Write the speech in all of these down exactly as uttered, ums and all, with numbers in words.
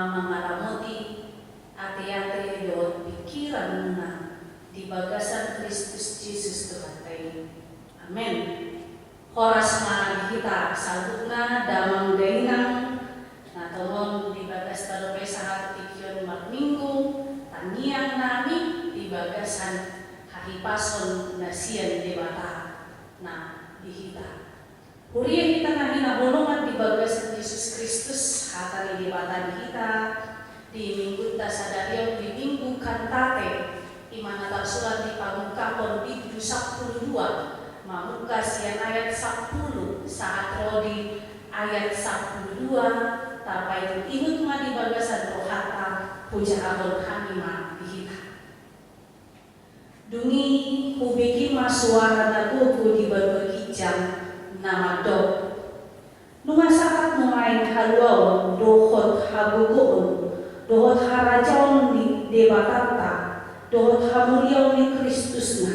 Mangaramoti ateate dohot pingkiranmuna di bagasan Kristus Jesus Tuhanta i. Amen. Horas ma di hita saluhutna damang dainang, na tongon di bagasta dope sahat tingki on marminggu, tangiang nami di bagasan hahipason na sian Debata na di hita. Huria hita na hinaholongan di bagasan Jesus Kristus, hata ni Debata di hita, di minggunta sadari on di Minggu Kantate, i ma na tarsurat di Pamungkapon bindu sampulu dua, mamungka sian ayat sampulu sahat ro di ayat sampulu dua, tapaihut-ihut ma di bagasan rohanta, hujahahon hami ma di hita. Dung i hubege ma suara na gogo di banua ginjang na mandok: Nunga sahat nuaeng haluaon dohot hagogoon dohot harajaon ni Debatanta dohot hamuriaon ni Kristusna.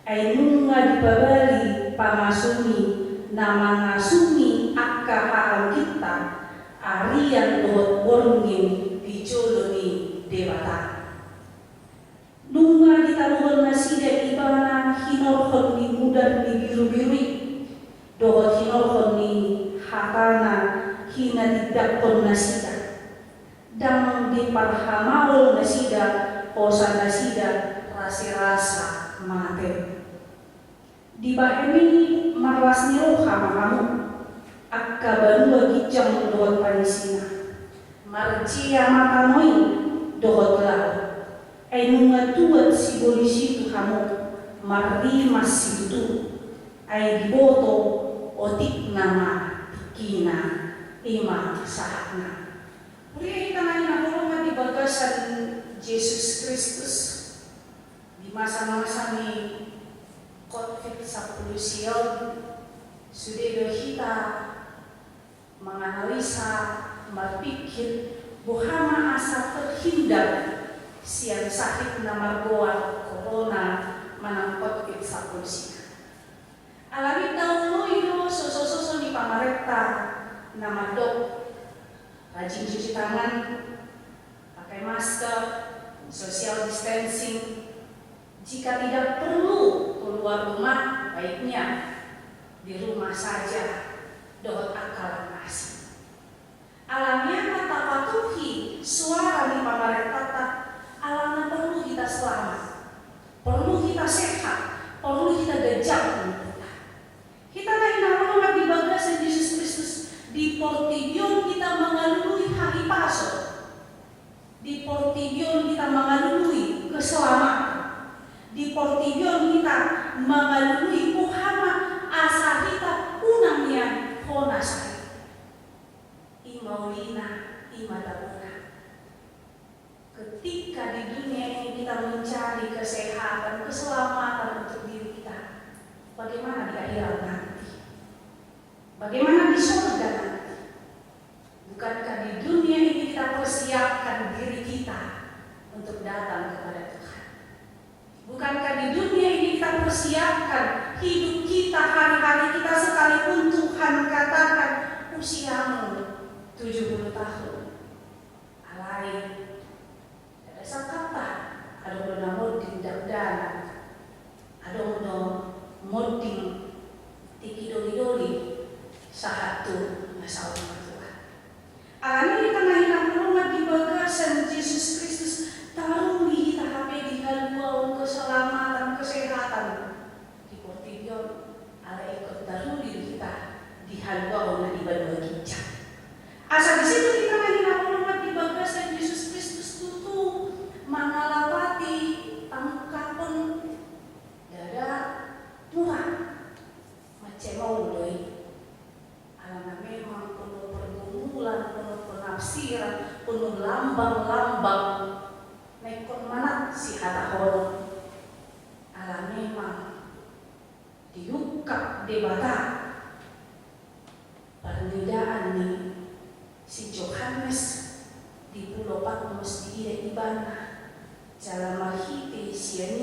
Ai nunga dipabali pamasumi na mangasumi angka haangginta, arian dohot borngin di jolo ni Debata. Nunga ditaluhon nasida Ibana hinorhon ni mudar ni birubiru i, dohot hinorhon ni hatana hinatindanghon nasida. Ndang diparhamaol nasida hosa nasida rasirasa mate. Dibahen i marlas ni roha ma hamu, angka banua ginjang dohot panisina. Marjea ma tano i dohot laut. Ai nunga tuat sibolis i tu hamu, marrimas situtu. Ai diboto otikna ma tingkina, i ma sahatna. Huria hita na hinaholongan di bagasan Jesus Kristus. Di masa-masa ni Covid sampulu sia on, sude do hita manganalisa, marpingkir, boha ma asa terhindar sian sahit na margoar Corona manang Covid sampulu sia. Alani taoloi do soso-soso ni pamarenta na mandok rajin cuci tangan, pakai masker, social distancing. Jika tidak perlu keluar rumah, baiknya di rumah saja, dohot angka langkasi. Alani i ma tapatuhi suara ni pamarentanta, alana porlu hita selamat, porlu hita sehat, porlu hita ganjang umurta. Hita na hinaholongan di bagasan Jesus Kristus, di portibi on hita mangalului hahipason. Di portibi on hita mangalului keselamatan. Di portibi on hita mangalului boha ma asa hita unang nian hona sahit. I ma ulina, i ma tabona. Ketika di dunia ini kita mencari kesehatan, keselamatan untuk diri kita, bagaimana di akhirat nanti? Bagaimana di surga nanti? Bukankah di dunia ini kita persiapkan diri kita untuk datang kepada Tuhan? Bukankah di dunia ini kita persiapkan hidup kita, hari-hari kita, sekalipun Tuhan katakan usiamu tujuh puluh tahun? Alai, ndada sangkapta, adong do na monding dakdanak, adong do monding tingki doli-doli, sahat tu na saur matua. Alani i hita na hinaholongan di bagasan Jesus Kristus, taruli hita hape di haluaon, keselamatan, kesehatan di portibi on, ala ingkon taruli do hita di haluaon na di banua ginjang. Asa disi do hita na hinaholongan di bagasan Jesus Kristus tutu mangalapati Pamungkapon. Ndada mura, mansai maol do i. Alana memang penuh pergumulan, penuh penafsiran, penuh lambang-lambang na ingkon manat sihatahon. Ala memang diungkap Debata parnidaan ni si Johannes di Pulo Patmos, diida ibana, jala marhite sian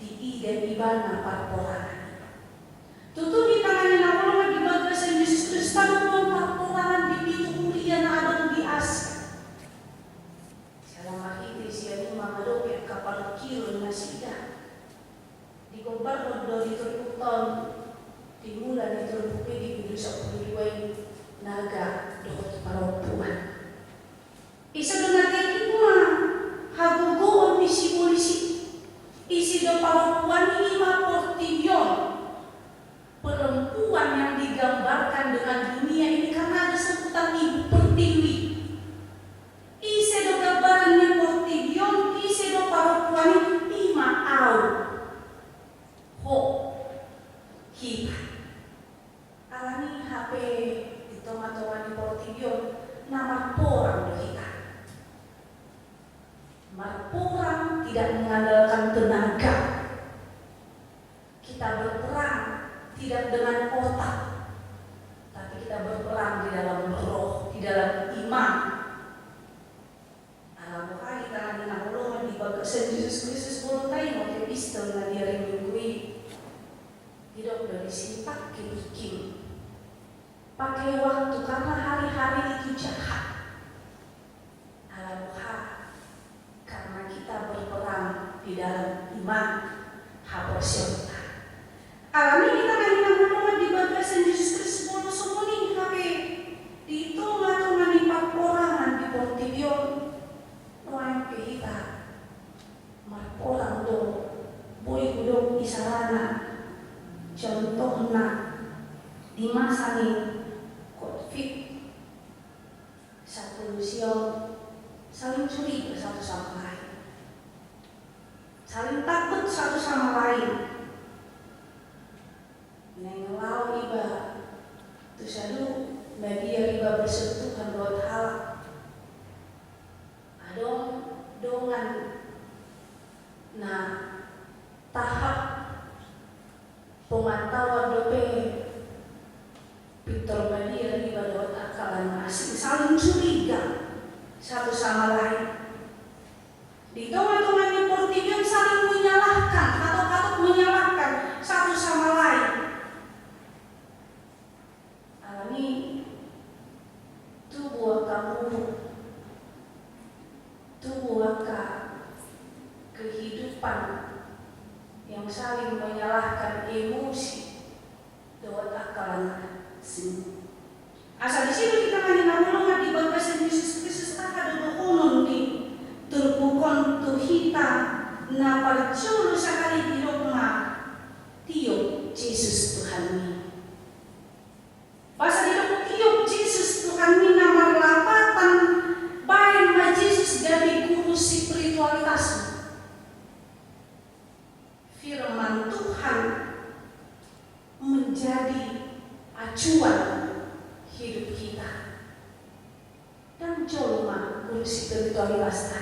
i diida ibana parporangan. Tutu hita na hinaholongan di bagasan Jesus Kristus, tano parporangan di pitu huria na adong di Asia. Tong, di mula ni turpuk i di bindu sampulu dua i, naga dohot parompuan. Ise do naga i? Ima hagogoon ni sibolis i. Ise do parompuan i? Ima portibi on. Perempuan yang digambarkan dengan dunia ini karena ada sebutan ibu pertiwi. Ise do gambaran ni portibi on? Ise do parompuan i? Ima ahu. Ho. Hita. Alani i hape di tonga-tonga ni portibi on na marporang do hita. Marporang tidak mengandalkan tenaga. Kita berperang tidak dengan otak, tapi kita berperang di dalam roh, di dalam iman. Ala boha hita na hinaholongan di bagasan Jesus Kristus, molo taingot epistol na diari Minggu i, didok do disi: pakai tingki, pakai waktu, karena hari-hari itu jahat. Ala boha? Karena kita berperang di dalam iman, haporseaonta. Alani i hita na hinaholongan di bagasan Jesus Kristus, molo songon i hape di tonga-tonga ni parporangan di portibi on, nuaeng pe hita marporang do. Boi hudok isarana, contohna di masa ni covid sampulu sia on, saling curiga satu sama lain, saling takut satu sama lain. Naeng laho iba tu sadun, mabiar iba bersentuhan dohot halak. Adong dongan na tahap pemantauan dope pintor mabiar iba dohot angka na asing, saling curiga satu sama lain. Di tonga-tonga ni portibi on saling menyalahkan, katok-katok menyalahkan satu sama lain. Alani i tubu angka muruk, tubu angka kehidupan yang saling menyalahkan emosi dohot angka na asing. Asa disi do hita na hinaholongan di bagasan Jesus Kristus, aha do dohonon ni turpuk on tu hita? Na parjolo sahali didok ma: Tiop Jesus Tuhanmi. Asa didok tiop Jesus Tuhanmi, na marlapatan baen ma Jesus gabe guru spiritualitasmu. Firman Tuhan menjadi acuan hidup kita. Ndang jolma guru spiritualitasta,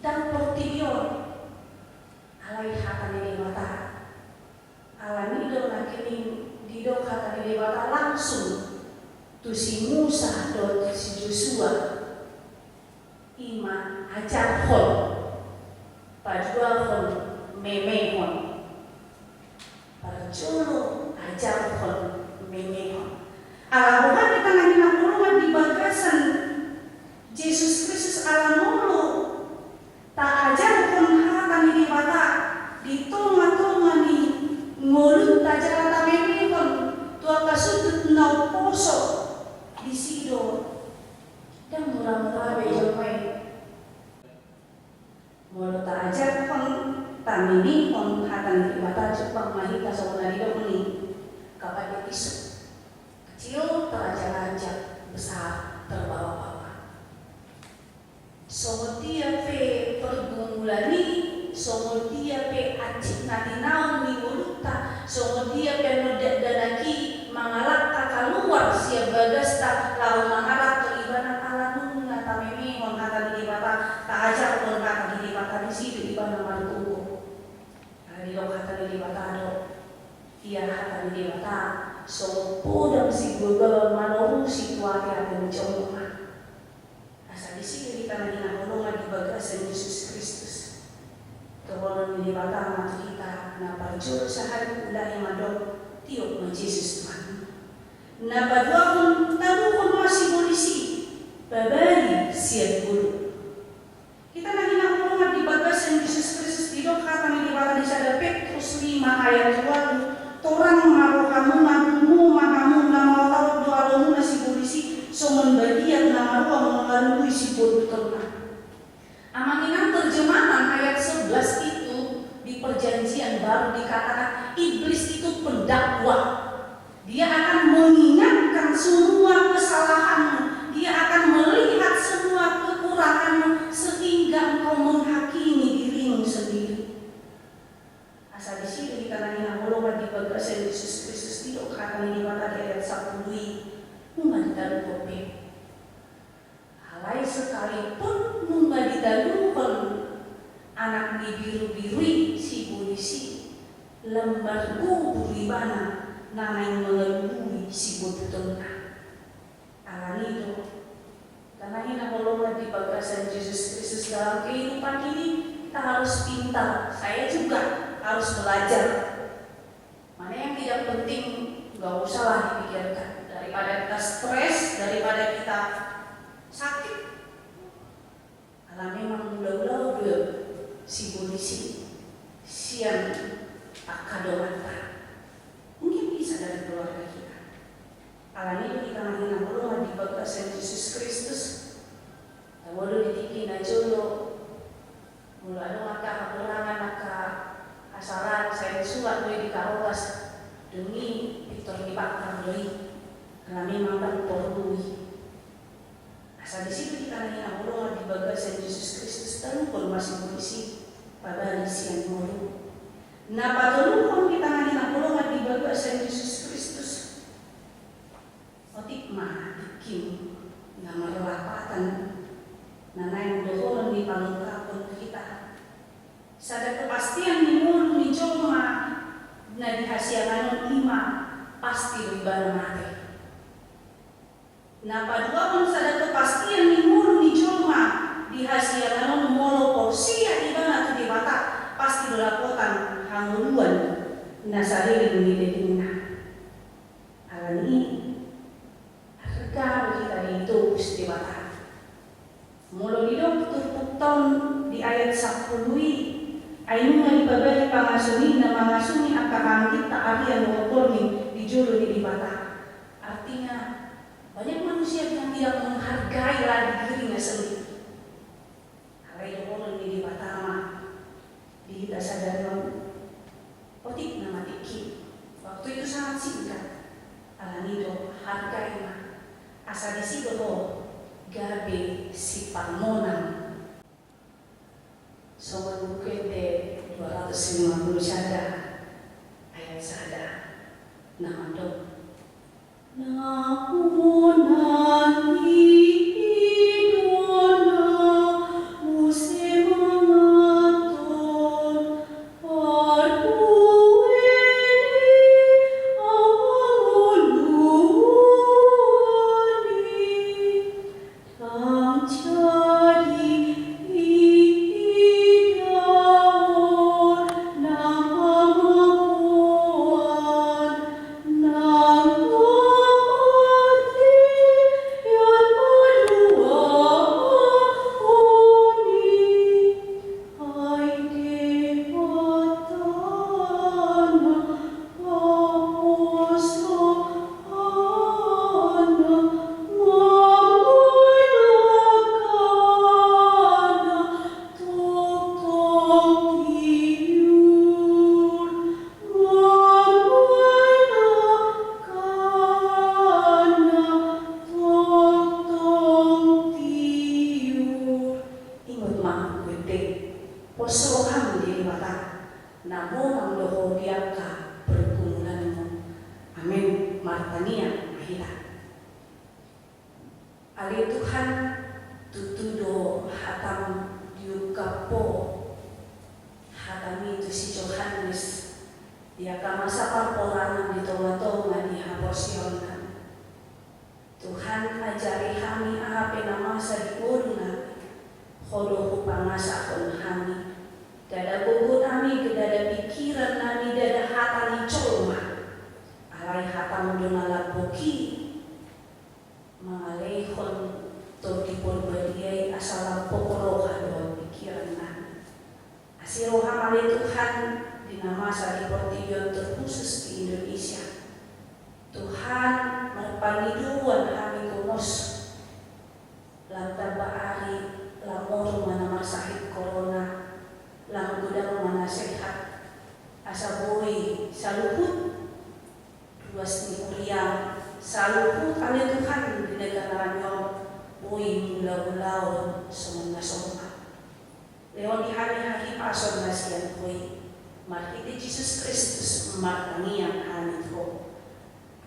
ndang portibi on, alai hata ni Debata. Alani i do nangkining didok hata ni Debata langsung tu si Musa dohot si Josua. Ima ajarhon, paduahon, memehon. Parjolo ajarhon, memehon. Ala boha hita na hinaholongan di bagasan Jesus Kristus, ala molo taajarhon hata ni Debata di tonga-tonga ni ngolunta jala tamemehon tu angka sundut na umposo, disi do. Ndang mura-mura be jolma i. Molo taajarhon, tamemehon hata ni Debata, jumpang ma hita songon na didok ni kapadepisu: kecil terajang-ajang, besar terbawa-bawa. Songon dia pe pergumulan i, songon dia pe ancit na tinaon ni ngolunta, songon dia pe annon dakdanak i mangalangka kaluar sian bagasta laho mangarap tu Ibana, ala nunga tamemehon hata ni Debata, taajarhon hata ni Debata, disi do ibana margogo. Ala didok hata ni Debata do, ia hata ni Debata songon podang sigulgalon manorusi tu ateate ni jolma. Asa disi do hita na hinaholongan di bagasan Jesus Kristus. Dohonon ni Debata ma tu hita, na parjolo sahali ulahi mandok: Tiop ma Jesus Tuhan. Na paduahon, tabuhon ma sibolis i, pabali sian ngolu. Hita na hinaholongan di bagasan Jesus Kristus, didok hata ni Debata di sada Petrus lima ayat ualu Amang inang, terjemahan ayat sebelas itu di Perjanjian Baru dikatakan iblis itu pendakwa. Dia akan mengingatkan semua kesalahanmu. Dia akan melihat semua kekuranganmu sehingga engkau menghakimi dirimu sendiri. Asa disi do hita na hinaholongan di bagasan Jesus Kristus, didok hata ni Debata di ayat sampulu i, nunga ditaluhon be. Alai sekalipun nunga ditaluhon anak ni birubiru i, si bolis i, lam margogo do ibana na naeng mangalului sibodutonna. Alani i do, hita na hinaholongan di bagasan Jesus Kristus, dalam kehidupan ini kita harus pintar. Saya juga harus belajar. Mana yang tidak penting, nggak usahlah dipikirkan. Daripada kita stres, daripada kita sakit. Ala memang mula-mula do si bolis i sian angka donganta. Mungkin bisa dari keluarga kita. Alani i do hita na hinaholongan di bagasan Jesus Kristus. Tabo do di tingki na jolo, molo adong angka hakurangan, angka hasalaan, sai disurat do i di karotas. Dung i pintor dibaktar do i. Ala memang ndang porlu i. Asa disi do hita na hinaholongan di bagasan Jesus Kristus, taluhon ma si bolis i, pabahen sian ngolu. Na patoluhon hita na hinaholongan di bagasan Jesus Kristus, otik ma tingki na marlapatan na naeng dohonon ni panungkapon tu hita. Sada kepastian ni ngolu ni jolma na di hasiangan on, i ma pasti do ibana mate. Na paduahon, sada kepastian ni ngolu ni jolma di hasiangan on, molo porsea ibana tu Debata, pasti do dapotan hangoluan na saleleng ni lelengna. Alani i, arga do hita ditobus Debata. Molo didok turpukta on di ayat sampulu i, ai nunga dipabahen pangasoni na mangasoni angka hangginta arian dohot borngin di jolo ni Debata. Artinya, banyak manusia yang tidak menghargai lagi dirinya sendiri. Alai dohonon ni Debata ma di hita sadari on, otik nama tingki. Waktu itu sangat singkat. Alani i do, hargai ma. Asa disi do ho gabe sipamonang. Songon Buku Ende dua ratus lima puluh sada ayat sada na mandok: Na monang i do na muse manganton parbue ni hangoluan i. Ndang jadi idaon na hamogoan, ndang mangortian paduahon i. Ai Debata na paposohon na mambahen angka na tongtong tiur, mambahen angka na tongtong tiur. Ingot ma, Buku Ende, pos roham di Debata, na monang do ho di angka pergumulanmu. Amen. Martangiang ma hita. Ale Tuhan, tutu do hatam diungkap ho, hatam i tu si Johannes, di angka masa parporangan di tongatonga ni haporseaonnami. Tuhan, ajari hami aha pe na masa di ngolunami, ho do hupangasahon hami. Ndada gogonami, ndada pingkirannami, ndada hata ni jolma. Alai hatam do na lambok i mangaleihon Tondi Porbadia i asa lambok roha dohot pingkirannami. Asi roham ale Tuhan di na masa di portibi on, terkhusus di Indonesia. Tuhan, marpangidoan hami gomos, lam tamba ari Lehon di hami hahipason na sian Ho i, marhite Jesus Kristus martangiang hami tu Ho.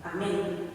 Amen.